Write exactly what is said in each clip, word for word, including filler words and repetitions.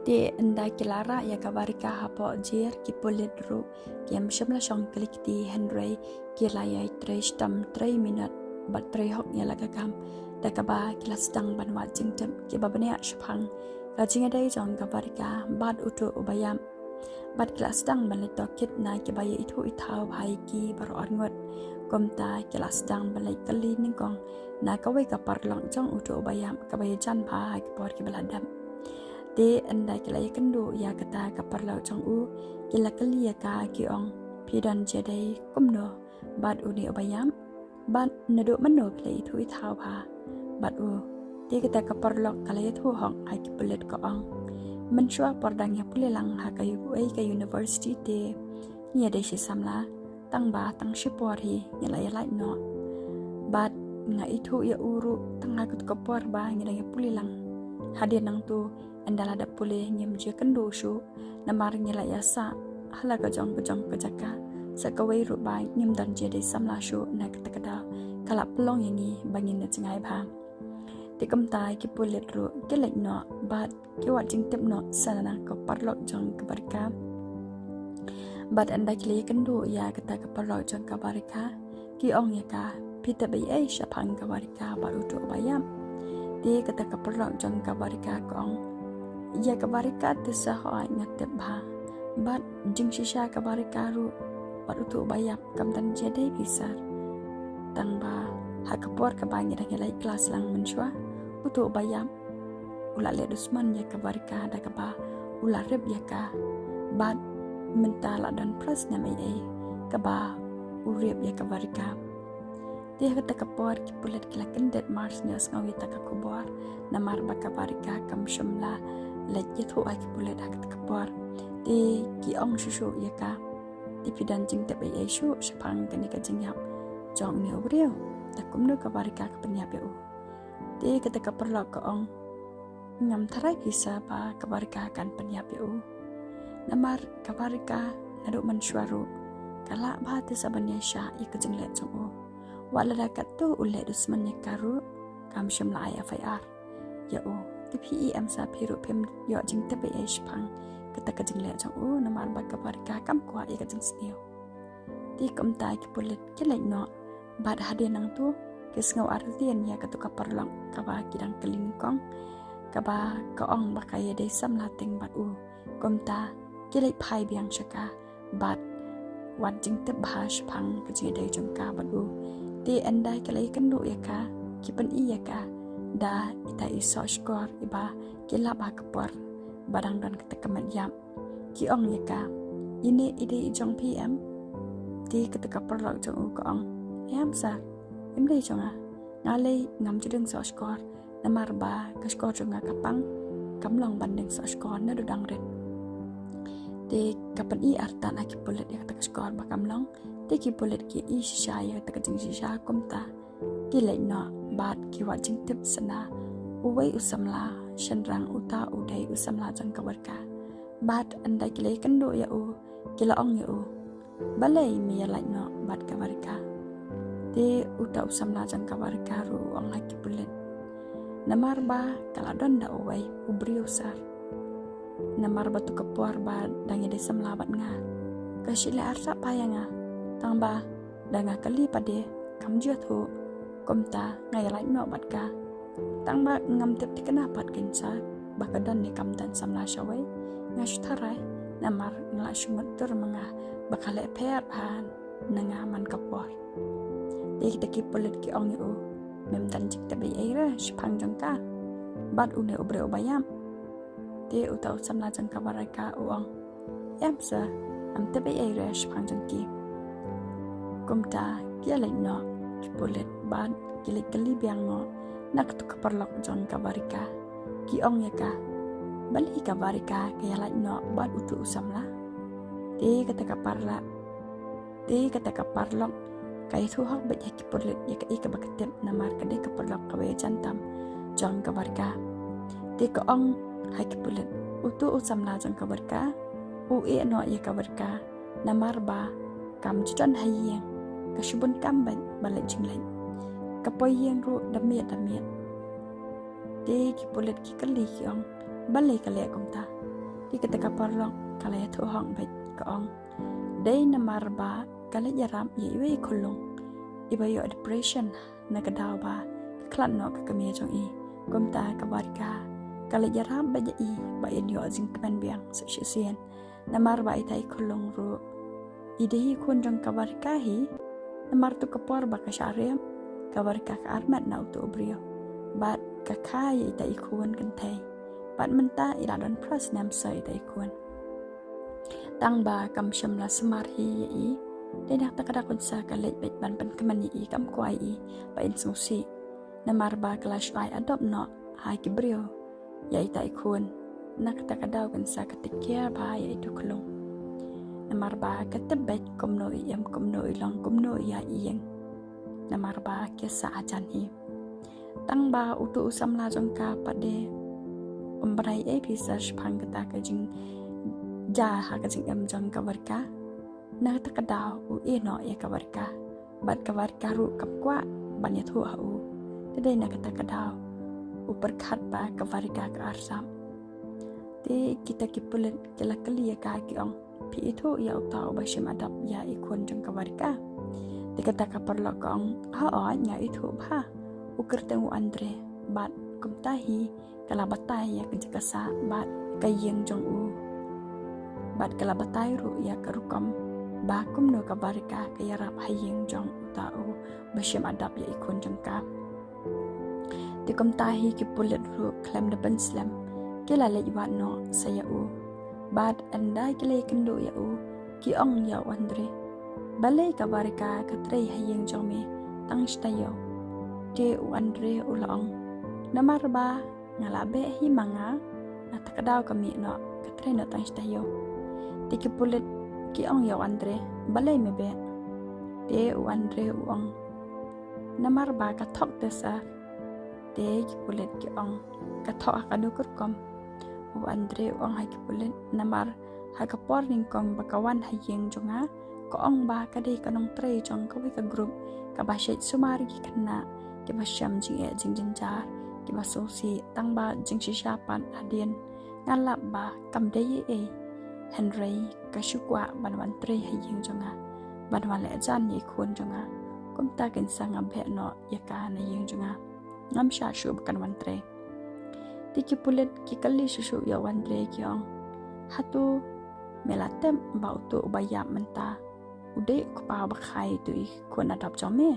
Te ynda ki la rah ïa ka Varika hapoh jer, ki pulit ruh kim shym la shong kylli kti, hynrei ki la ïai trei shitom, trei minot bad trei hok ïa la ka kam, da kaba ki la sdang ban wad jingtip kiba bniah shaphang ka jingïadei jong ka Varika bad uto uba ïap. Bad ki la sdang ban leit tohkit na kiba ïa ithuh ithaw bha ïa ki baroh arngut. Kumta ki la sdang ban leit kylli nyngkong na kawei ka paralok jong uto uba ïap, kaba ïajan bha ha ki por kiba la dep. Te ynda ki la ïakynduh ïa kata ka paralok jong u, ki la kylli ïa ka, ki ong, "Phi don jingïadei kumno bad une uba ïap? Bad naduh mynno phi la ithuh ithaw bha bad u?" Te kata ka paralok ka la ïathuh hok ha ki pulit, ka ong, "Mynshuwa por dang ïa pule lang ha kawei ka university te ngi ïadei shi samla, tang ba tang shipor hi ngi la ïa lait noh. Bad nga ithuh ïa u ruh tang ha katu ka por ba ngi dang ïa pule lang. Hadien nangtu ynda la dep pule ngim ju ïakynduh shuh, namar ngi la ïa sah ha la ka jong ka jong ka jaka. Sa kawei ruh ba ngim don jingïadei samla shuh, na kata ka daw ka la pynlong ïa ngi ba ngin da jngai bha." Te kumta ki pulit ruh ki leit noh bad ki wad jingtip noh sa na ka paralok jong ka Varika. Bad ynda ki la ïakynduh ïa kata ka paralok jong ka Varika, ki ong ïa ka, "Phi tip ei ei shaphang ka Varika bad uto uba ïap?" Te kata ka paralok jong ka Varika ka ong, "Ïa ka Varika te sa hooid nga tip bha. Bad jingshisha ka Varika ruh bad uto uba ïap kam don jingïadei phi sir. Tang ba ha ka por kaba ngi dang ïa lait klas lang mynshuwa, uto uba ïap u la leh dusmon ïa ka Varika da kaba u la rep ïa ka. Bad mynta la don phra snem ei ei kaba u rep ïa ka Varika." Te ha kata ka por ki pulit ki la kyndit mar sniew sngew ïa kata ka khubor, namar ba ka Varika kam shym la leit ïathuh ha ki pulit ha kata ka por. Te ki ong shuh shuh ïa ka, "Te phi don jingtip ei ei shuh shaphang kane ka jingïap jong une u briew? Te kumno ka Varika ka pynïap ïa u?" Te kata ka paralok ka ong, "Ngam tharai phi sir ba ka Varika kan pynïap ïa u. Namar ka Varika naduh mynshuwa ruh ka lah bha te sa ban ïaishah ïa ka jingleh jong u. Wat lada katto u leh dusmon ïa ka ruh kam shym la ai F I R ïa u. Te phi i em sir phi ruh phim ïoh jingtip ei ei shaphang kata ka jingleh jong u, namar ba ka Varika kam kwah ïa ka jingsniew." Te kumta ki pulit ki leit noh, bad hadien nangtu ki sngew artatien ïa katu ka paralok kaba ki dang kylli nyngkong, kaba ka ong ba ka ïadei samla teng bad u. Kumta ki leit phai biang sha ka bad wad jingtip bha shaphang ka jingïadei jong ka bad u. Te ynda ki la ïakynduh ïa ka, ki pyni ïa ka da ita i soh shkor iba ki lap ha ka por ba dang don kata ka met ïap. Ki ong ïa ka, "Ine i dei i jong phi em?" Te kata ka paralok jong u ka ong, "Em sir, im dei jong nga. Nga lei ngam ju deng soh shkor, namar ba ka shkor jong nga ka pang, kam long ban deng soh shkor naduh dang rit." Te ka pyni artat ha ki pulit ïa kata ka shkor ba kam long. Te ki pulit ki i shisha ïa kata ka jingshisha, kumta ki leit noh bad ki wad jingtip sa na uwei u samla shynrang, uta u dei u samla jong ka Varika. Bad ynda ki la ïakynduh ïa u, ki la ong ïa u, "Balei me ïa lait noh bad ka Varika?" Te uta u samla jong ka Varika ruh u ong ha ki pulit, "Namar ba ka la don da uwei u briew sir. Namar ba tu ka por ba dang ïadei samla bad nga, ka shu leh arsap bha ïa nga. Tang ba da nga kylli pat de kam ju ïathuh, kumta nga ïa lait noh bad ka. Tang ba ngam tip thikna pat kein sir ba ka don ne kam don samla shawei. Nga shu tharai, namar nga la shu mutdur ma nga ba ka leh pher bha na nga man ka por." Te kita ki pulit ki ong ïa u, "Mem don jingtip ei ei re shaphang jong ka bad une u briew uba ïap?" Te uta u samla jong ka Varika u ong, "Em sir, ngam tip ei ei re shaphang jong ki." Kumta ki ïa leit noh ki pulit bad ki leit kylli biang noh na katu ka paralok jong ka Varika. Ki ong ïa ka, "Balei ka Varika ka ïa lait noh bad utu u samla?" Te kata ka paralok, te kata ka paralok ka ïathuh hok beit ha ki pulit ïa kaei kaba ka tip, namar ka dei ka paralok kaba ïajan tam jong ka Varika. Te ka ong ha ki pulit, "Utu u samla jong ka Varika u ïeh noh ïa ka Varika, namar ba kam ju don ha ïing, ka shu bun kam beit ban leit jingleit. Ka poi ïing ruh da miet da miet." Te ki pulit ki kylli ki ong, "Balei ka leh kumta?" Te kata ka paralok ka la ïathuh hok beit, ka ong, dei namar ba ka leit ïarap ïa iwei i khunlung iba ïoh depression na ka daw ba ka khlad noh ka kmie jong i. Kumta ka Varika ka leit ïarap beit ïa i ba in ïoh jingkmen biang sa shisien. Namar ba ita i khunlung ruh i dei i khun jong ka Varika hi. Namar tu ka por ba ka shah rep, ka Varika ka armet na utu u briew bad ka kha ïa ita i khun kynthei. Bad mynta i la don phra snem sa ita i khun. Tang ba kam shym la sumar hi ïa i. Dei na kata ka daw kynsa ka leit beit ban pynkmen ïa i, kam kwah ïa i ba in sngewsih. Namar ba ka la shu ai adopt noh ha ki briew ïa ita i khun. Na kata ka daw kynsa ka take care bha ïa itu i khunlung. Namar ba ka tip beit kumno i im, kumno i long, kumno i ïa ïeng. Namar ba ki sah hajan hi. Tang ba utu u samla jong ka pat de um brai ei phi sa shaphang kata ka jingjia ha ka jingim jong ka Varika. Na kata ka daw u ïeh noh ïa ka Varika. Bad ka Varika ruh kam kwah ban ïathuh ha u. Te dei na kata ka daw u pyrkhat ba ka Varika ka arsap. Te kita ki pulit ki la kylli ïa ka, ki ong, phi ithuh ïa uta uba shim adopt ïa i khun jong ka Varika? Te kata ka paralok ka ong, hooid, nga ithuh bha. U kyrteng u Andre. Bad kumta hi ka la batai ïa ka jaka sah bad ka ïing jong u. Bad ka la batai ruh ïa ka rukom ba kumno ka Varika ka ïarap ha ïing jong uta uba shim adopt ïa i khun jong ka. Te kumta hi ki pulit ruh khlem da pynslem ki la leit wad noh sa ïa u. Bad ynda ki la ïakynduh ïa u, ki ong ïa u Andre, balei ka Varika ka trei ha ïing jong me tang shi taïew? Te u Andre u la ong, namar ba nga la beh hi ma nga, na kata ka daw ka mih noh, ka trei noh tang shi taïew. Te ki pulit ki ong ïa u Andre, balei me beh? Te u Andre u ong, namar ba ka thok te sir. Te ki pulit ki ong, ka thok ha kano ka rukom? U Andre u ong ha ki pulit, namar ha ka por nyngkong ba ka wan ha ïing jong nga, ka ong ba ka dei ka nongtrei jong kawei ka group kaba shait sumar ïa ki khynnah kiba shem jingeh jingjynjar, kiba sngewsih, tang ba jingshisha pat hadien nga lap ba kam dei ei ei. Hynrei ka shu kwah ban wan trei ha ïing jong nga, ban wan leh jan ïa i khun jong nga. Kumta kynsa nga beh noh ïa ka na ïing jong nga. Ngam shah shuh ba kan wan trei. Te ki pulit ki kylli shuh shuh ïa u Andre, ki ong, hato me la tip ba utu uba ïap mynta u dei u kpa uba kha ïa itu i khun adopt jong me?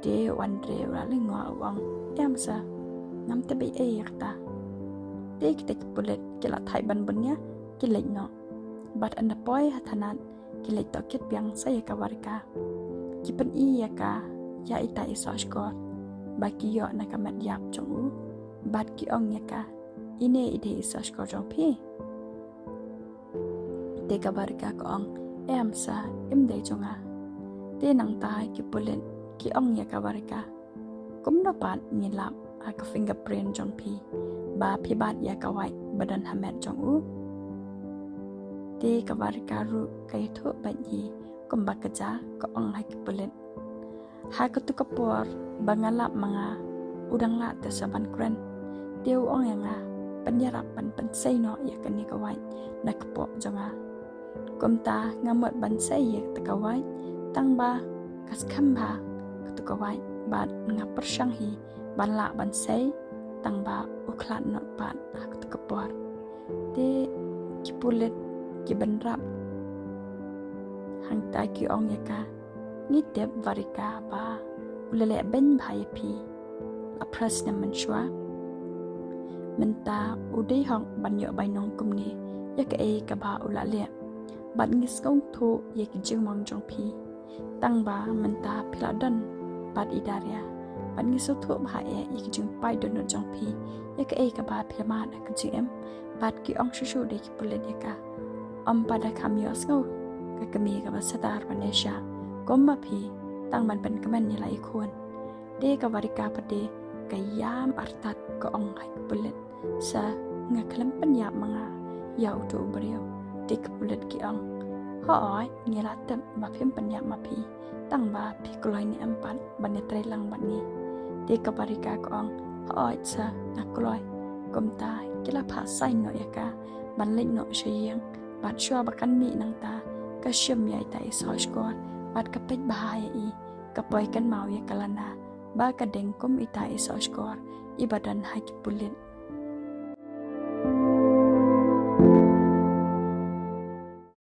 Te u Andre u la lyngngoh, u ong, em sir, ngam tip ei ei ïa kata. Te kita ki pulit ki la thait ban bun ïa, ki leit noh. Bad ynda poi ha thanat ki leit tohkit biang sa ïa ka Varika. Ki pyni ïa ka ïa ita i sohshkor ba ki ïoh na ka met ïap jong u. Bad ki ong ïa ka, ine i dei i sohshkor jong phi? Te ka Varika ka ong, em sir, im dei jong nga. Te nangta ki pulit ki ong ïa ka Varika, kumno pat ngi lap ha ka fingerprint jong phi ba phi bat ïa ka wait ba don ha met jong u? Te ka Varika ruh ka ïathuh beit hi kumba ka jia, ka ong ha ki pulit, ha katu ka por ba nga lap ma nga u dang lah te sa ban kren. Te u ong ïa nga, pynïarap ban pynsei noh ïa kane ka wait na kpoh jong nga. Kumta nga mut ban sei ïa kata ka wait, tang ba ka skhem bha katu ka wait bad nga pyrshang hi ban lah ban sei, tang ba u khlad noh pat ha katu ka por. Te ki pulit ki bynrap hangta, ki ong ïa ka, ngi tip Varika ba u la leh beiñ bha ïa phi la phra snem mynshuwa. Mynta u dei hok ban ïoh bainong kumne ïa kaei kaba u la leh. Bad ngi sngewthuh ïa ki jingmong jong phi, tang ba mynta phi la don bad i Daria. Bad ngi sngewthuh bha eh ïa ki jingpait dohnud jong phi, ïa kaei kaba phi la mad ha ka jingim. Bad ki ong shuh shuh de ki pulit ïa ka, ym pat da kham ïohsngew ka kmie kaba sdang ban ïashah kum ma phi, tang ban pynkmen ïa la i khun. Te ka Varika pat de ka ïam artat, ka ong ha ki pulit, sir, nga khlem pynïap ma nga ïa utu u briew. Te ki pulit ki ong, hooid, ngi la tip ba phim pynïap ma phi, tang ba phi kloi ne em pat ban ïatrei lang bad ngi? Te ka Varika ka ong, hooid sir, nga kloi. Kumta ki la phah sign noh ïa ka ban leit noh sha ïing, bad shuwa ba kan mih nangta, ka shim ïa ita i sawshkor, bad ka peit bha ïa i, ka poi kynmaw ïa ka lana ba ka deng kum ita i sawshkor iba don ha ki pulit.